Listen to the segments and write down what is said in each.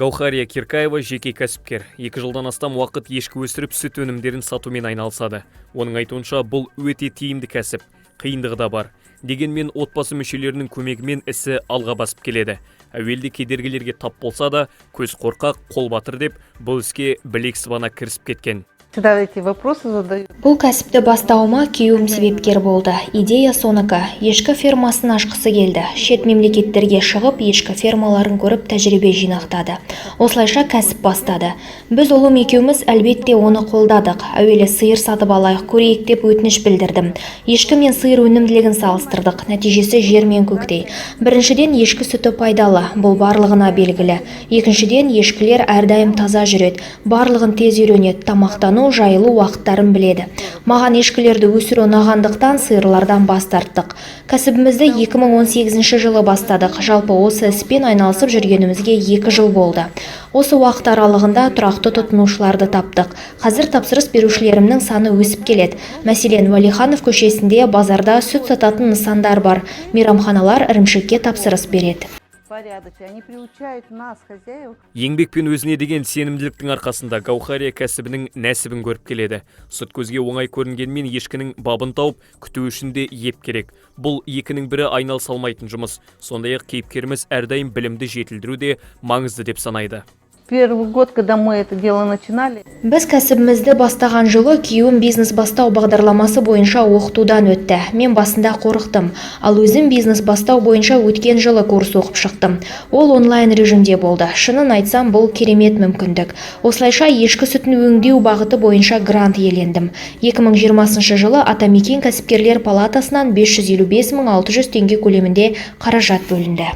Гаухария Киркаева – жеке кәсіпкер. 2 жылдан астам уақыт ешкі өсіріп, сүт өнімдерін сатумен айналысады. Оның айтуынша, бұл өте тиімді кәсіп. Қиындығы да бар. Дегенмен отбасы мүшелерінің көмегімен ісі алға басып келеді. Әуелде кедергілерге тап болса да, көз қорқақ, қол батыр деп, бұл іске білек сыбана кірісіп кеткен. Всегда эти вопросы задают. Бұл кәсіпті бастауыма күйеуім себепкер болды. Идея соныкі. Ешкі фермасын ашқысы келді. Шет мемлекеттерге шығып, ешкі фермаларын көріп, тәжірибе жинақтады. Осылайша кәсіп бастады. Біз ұлым екеуміз, әлбетте, оны қолдадық. Әуелі сиыр сатып алайық, көрейік деп өтініш білдірдім. Ешкі мен сиыр өнімділігін салыстырдық. Нәтижесі жер мен көктей. Біріншіден, ешкі сүті пайдалы. Бұл барлығына белгілі. Екіншіден, ешкілер әрдайым таза жүреді. Барлығын тез үйренеді. Тамақтану, жайылу уақыттарын біледі. Маған ешкілерді өсіру ұнағандықтан, сиырлардан бас тарттық. Кәсібімізді 2018 жылы бастадық. Жалпы осы іспен айналысып жүргенімізге 2 жыл болды. Осы уақыт аралығында тұрақты тұтынушыларды таптық. Қазір тапсырыс берушілерімнің саны өсіп келеді. Мәселен, Уәлиханов көшесінде базарда сүт сататын нысандар бар. Мейрамханалар ірімшікке тапсырыс береді. Порядочно. Они приучают нас, хозяев. Еңбек пен өзіне деген сенімділіктің арқасында Гаухария кәсібінің нәсібін көріп келеді. Сырт көзге оңай көрінгенмен, ешкінің бабын тауып, күту үшін де еп керек. Бұл екінің бірі айналыса алмайтын жұмыс. Сондай-ақ кейіпкеріміз әрдайым білімді жетілдіру де маңызды деп санайды. Первый год, когда мы это дело начинали, Біз кәсібімізді бастаған жылы күйеуім бизнес бастау бағдарламасы бойынша оқытудан өтті. Мен басында қорықтым. Ал өзім бизнес бастау бойынша өткен жылы курс оқып шықтым. Ол онлайн режимде болды. Шынын айтсам, бұл керемет мүмкіндік. Осылайша ешкі сүтін өңдеу бағыты бойынша грант иелендім. 2020 жылы Атамекен кәсіпкерлер палатасынан 555 600 теңге көлемінде қаражат бөлінді.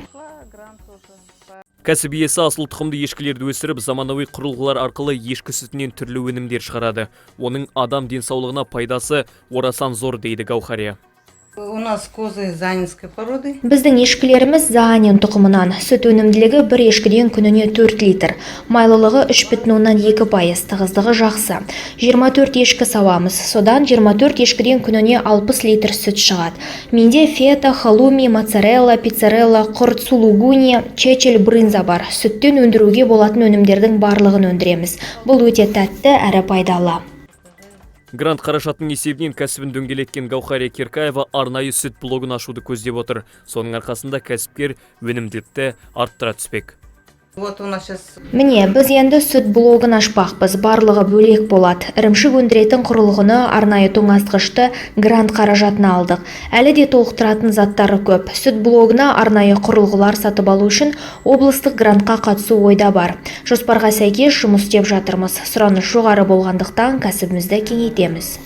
Грант тоже. Кәсіп иесі асыл тұқымды ешкілерді өсіріп, заманауи құрылғылар арқылы ешкі сүтінен түрлі өнімдер шығарады. Оның адам денсаулығына пайдасы орасан зор, дейді Гаухария. У нас козы зааненской породы. Біздің ешкілеріміз заанен тұқымынан. Сүт өнімділігі бір ешкіден күніне 4 литр. Майлылығы 3,2%, тығыздығы жақсы. 24 ешкі сауамыз. Содан 24 ешкіден күніне 60 литр сүт шығады. Менде фета, халуми, моцарелла, пиццарелла, құрт, сулугуни, чечел, брынза бар. Сүттен өндіруге болатын өнімдердің барлығын өндіреміз. Бұл өте тәтті әрі пайдалы. Грант қаражатының есебінен кәсібін дөңгелеткен Гаухария Киркаева арнайы сүт блогын ашуды көздеп отыр. Соның арқасында кәсіпкер өнімділікті арттыра түспек. Вот у нас сейчас Міне, біз енді сүт блогын ашпақпыз. Барлығы бөлек болады. Ірімшік өндіретін құрылғыны, арнайы тоңазытқышты грант қаражатына алдық. Әлі де толықтыратын заттары көп. Сүт блогына арнайы құрылғылар сатып алу үшін облыстық грантқа қатысу ойда бар. Жоспарға сәйкес жұмыс істеп жатырмыз. Сұраныс жоғары болғандықтан, кәсібімізді кеңейтеміз.